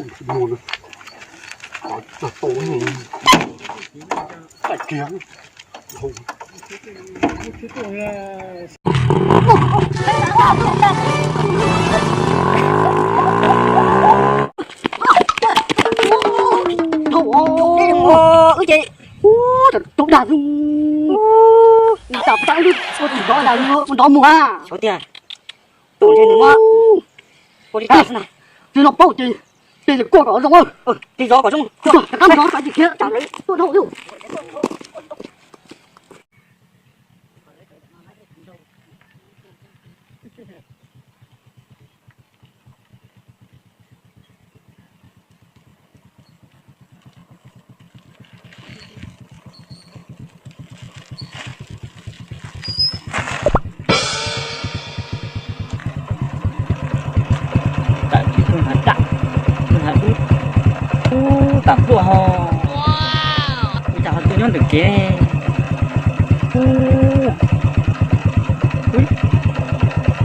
Wb ces rau dag, tam pab wb ua tus nrov dag ua nrov mus a. Xyov tiag, tus ntshe nws muab ua li cas xwb na. Ces no paub ces ces kuaj kom zoo. Ces zov kom zoo, rov qab zov kom tsis khiav, tsam lawv tuaj dhau yus. Tawm ces pheej hav daj, pheej hav dub, ub, tam pluaj ho, ua cas ho tuaj nyob ntawm kev ne? Ub,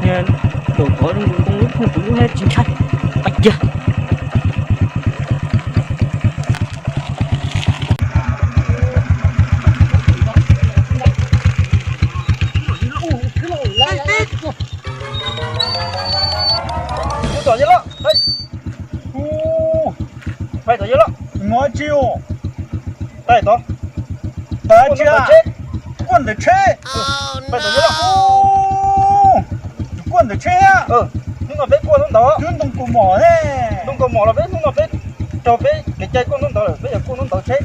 niag daum tod zoo nkauj lub phooj kuv lub thiab tsis ntshai, pab kiag. Tom yog loj, pais tom yog loj, mus tsis, pais tod, pais tsis, kuaj ntawm tsheb, pais tom yog loj, kuaj ntawm tsheb, hnub no peb kuaj ntawd, ntoo kaus mom ne, ntoo kaus mom los peb hnub no peb raug peb kev cai kuaj ntawd lawm, peb yuav kuaj ntawd tsheb.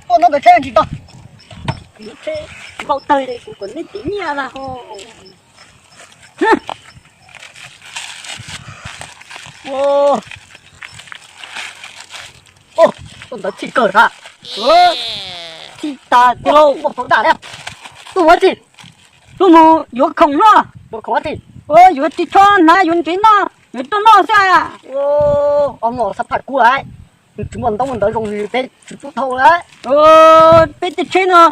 Kuaj ntawd tsheb ntsis tau, npau taws li kuv kom nej tiv nyiaj na ho. Tuaj ntawd txhij kawg sas, txhij tas tiag lauj, muaj phau daj thiab. Tuaj ua tsi? Tuaj mus yuav khoom no. Yuav khoom ua tsi? Yuav ris tsho hnav, yuav ntsev noj, yuav roj noj xwb. Ob no xab phaj kub lawm, tsis muaj ntaub muaj ntawv zoo li peb tsis pub thau lawm. Peb tej tsheb no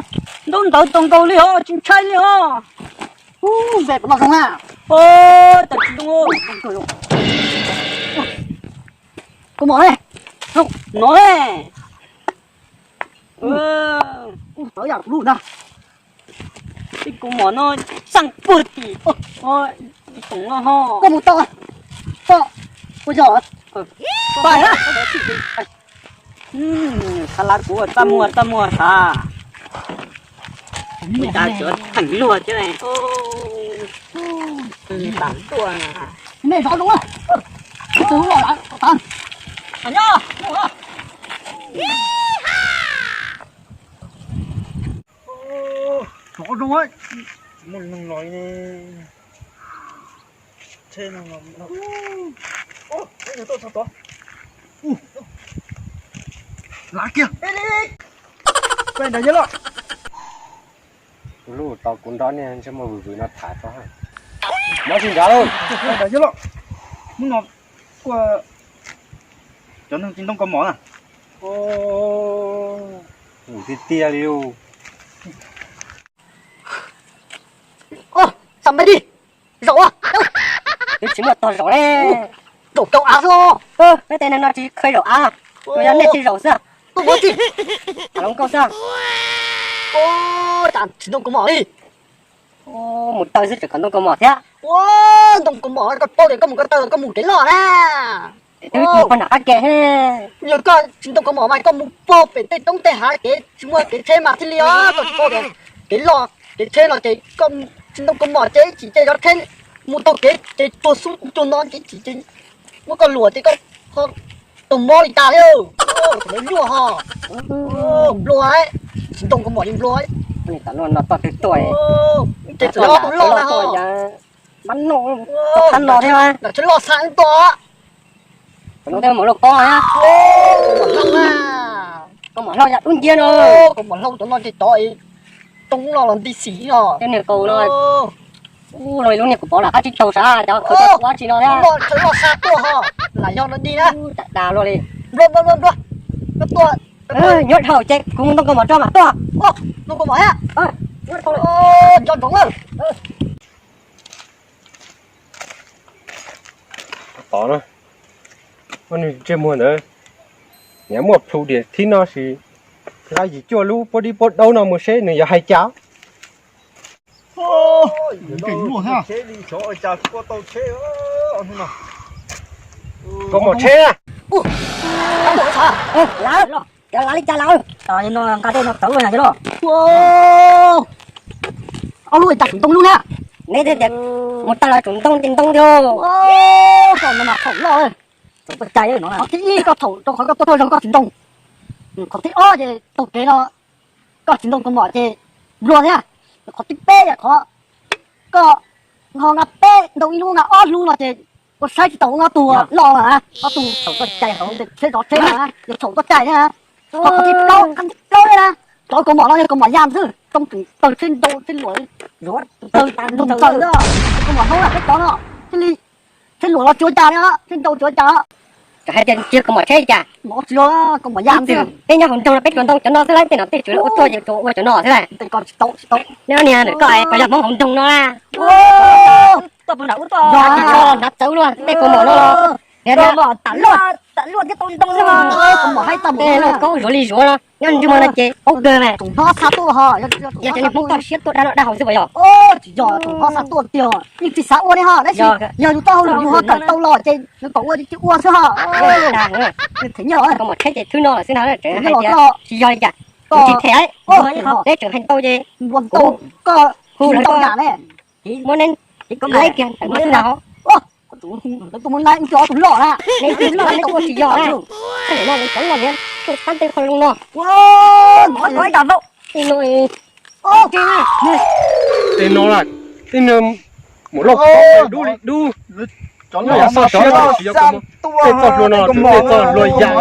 ntaub ntawv tau nkaus li os, tsis ntshai li os. Ub, ze tom no zoo na. Ub, tas tsis zoo. Kaus mom ne, no ne. Ub, tawv yam kuv lub ntag. Tej kaus mom no xaj puag tim ib koom no ho. Koj mus tau, koj ua yog, pais na. Xav lawv kuv txaj muag txaj muag xav. Ua cas tsuav theem luag thiab ne. Nej zov zoo, tus loj lawm tas. Nyob, zov zoo, tsis muaj neeg los ne. Lav kiag, peb nrad yog loj. Lub tau kuv nrov niag ntsej muag vwm vwm no tham tso. Mob tsis nrad lauj. Peb nrad yog loj. Hnub no kuaj cov neeg tsis ntoo kaus mom na. Tiag tiag li. Xav npaj di zaum, twb tsis muaj tog zaum ne. Zaum rau av xwb. Peb tej neeg no tsis kheev zaum av, yog nej thiaj zaum xwb. Tuaj ua tsi? Tham hluas nkauj xwb. Cas tsis ntoo kaus mom li? Mus taw xwb tseem kom ntoo kaus mom thiab. Ua, ntoo kaus mom koj paub tias koj mus ko taw koj mus kev loj na. Twb mus pog nram qab ke. Yog koj tsis ntoo kaus mom mas koj mus pog pem tej roob tej hav kev tsis muaj kev tsheb mas thiaj li os. Koj tsis paub tias kev loj kev tsheb no ces koj tsis ntoo kaus mom ces ib chim ces cov tsheb mus taug kev ces tuag xub tuag no ces ib chim ces muab koj luam ces koj ho tus mob li cas thiab. Thaum lawv nyuaj ho. Nplua, tsis ntoo kaus mom li nplua. Tam no no toj twg tuaj. Ces txawm ob tug loj na ho. Mab noj, qab no thiab. Nram tsheb loj xa to. Tam no thiaj mam loj kob thiab. Koj mam hlau yam dub nciab no. Koj mam hlau cov no ces tod toob no los nti xim no. Tej niag kaus no. Ub, no lub niag kuv pov lam qab tsib taug sav cov khaws tuaj ua tsi no thiab. Loj xa tuaj ho, lam yog no dig na. Ub, tas tas luaj li. Nplua nplua nplua nplua. Koj tuaj. Nyob dhau ces kuv mus ntoo kaus mom tso mam tuaj. Ntoo kaus mom thiab. Nco ntsoov na. Tod na, ob nws ntsej muag ntawd, niam muaj plhu diam thib no sis, lab yim cuaj lub puab dib puab daub no mus seb nws yuav hais cas. Koj mom tsheb na. Lawv li cas lawv? Nqa tej no tawv los yog los. Ob lub cas tsis ntoo lub na. Neb tias mus tag los tseem ntoo ces ntoo thiab. Koj no mas thaum loj, thaum tuaj cai no, qhov thib ib koj thaum rau qhov koj tuaj thawj zaug koj tsis ntoo. Qhov thib ob ces taug kev no koj tsis ntoo kaus mom ces nplua thiab. Qhov thib peb yog qhov koj ho nqa peb ntoo ib lub nqa ob lub no ces ua saib tsis tau ob tug loj na, ob tug thaum tuaj cai hauv tsheb zov tsheb na, yog thaum tuaj cai thiab. Qhov thib plaub, qhov thib plaub thiab na, cov kaus mom no yog kaus mom yas xwb, too tseem tawg tsheb ntau tsheb luam, zuav tawg ntau tawg. Kaus mom hauv peb cov no thiaj li tsheb luam los tsis ua cas li, tsheb ntau tsis ua cas. Hais tias tsis yog kaus mom tsheb cas? Mov tsis yog, kaus mom yas xwb. Peb nyob hauv nroog no peb tsuas ntoo cov no xwb lauj, tej no tej tsuas ua tuaj ces tsuas ua cov no xwb lauj. Tej ko tsis tau, tsis tau. Neb niag ntawm koj es puas yog Hmoob hauv nroog no na? Tsis tso hnav txawv luaj tej kaus mom no los. Niag kaus mom tas luaj, tas luaj thiab tau ntoo xwb. Tej no koj zuav li zuav no, nyob ntsej muag no ces paub kawg mas. Tsoom hlob xa tuaj ho, yog cov niag Hmoob toj siab tuaj dag loj dag haus xwb puas yog? Tsis yog tsoom hlob xa tuaj tiag, yeej tsis xav ua li ho, tab sis yog yus tau hauj lwm yus ho kawm tau los ces yus kom ua ces cia ua xwb ho. Them nyiaj los. Kaus mom tsheb ces thwb no lawm xwb na, tseem hais tias tsis yog li cas. Kuv tsis them, neb tseem hais ntau ces nplua ntau, koj hu lawv ntau yam ne. Muab neb laib kiag ntawm no xwb ntag. Lawv tuaj muab laib ua tus loj na. Neb tus loj neb tuaj ua tsis yog na. Tej no lawv cov loj thiab tuaj tab tej qhov zoo no. Tej no tej no, tej no mus loj dub li dub. Cov loj tsis yog tej txoj hlua no, tej txoj hlua yas.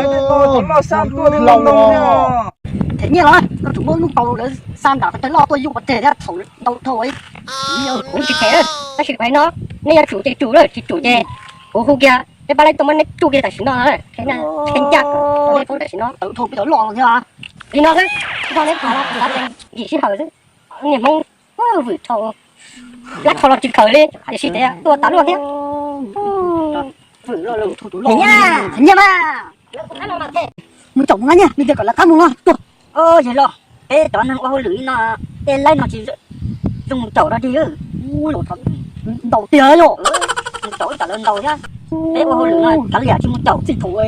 Them nyiaj los, koj tsum muab lub kaus lawv xa nram qhov chaw loj tuaj yuj pov tseg thiab thaum ntau dhau. Kuv tsis them, tab sis kuv hais no, nej yuav tsum ces tsum lawm, tsis tsum ces kuv hu kiag peb pab laib tuaj muab neb tsuj kiag tam sim no, qhia ncaj kom neb paub tam sim no. Tawv dhau peb cov loj no thiab. Li no xwb, neb tham los xav tias yim sij hawm xwb, niag Hmoob vwm dhau, lab dhau los tsis khaws li, tiam sis tuaj tas luaj thiab. Them nyiaj mas. Mus caum mus nqa nyiaj, nws tias kom lawv qab mus no tuaj. Yog los, peb cov neeg ua hauj lwm no, tej laib no tsis zoo mus caum rau dig. Ntaus tiag yom. Mus caum ib tsam lawv ntaus thiab. Peb ua hauj lwm no kav liam tsis mus caum. Txij thaum ua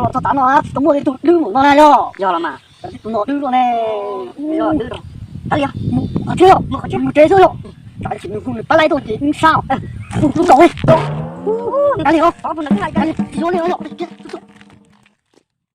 los txog tav no tsis tau muaj ib tug dwb mus no na yog. Yog los mas. Tus no dwb luaj ne. Kav liam, mus qhov tsev xwb yom. Tsam sim nws hu nws pab laib tuaj ces yeej sab. Mus caum li. Kav liam, tsis yuav li yom.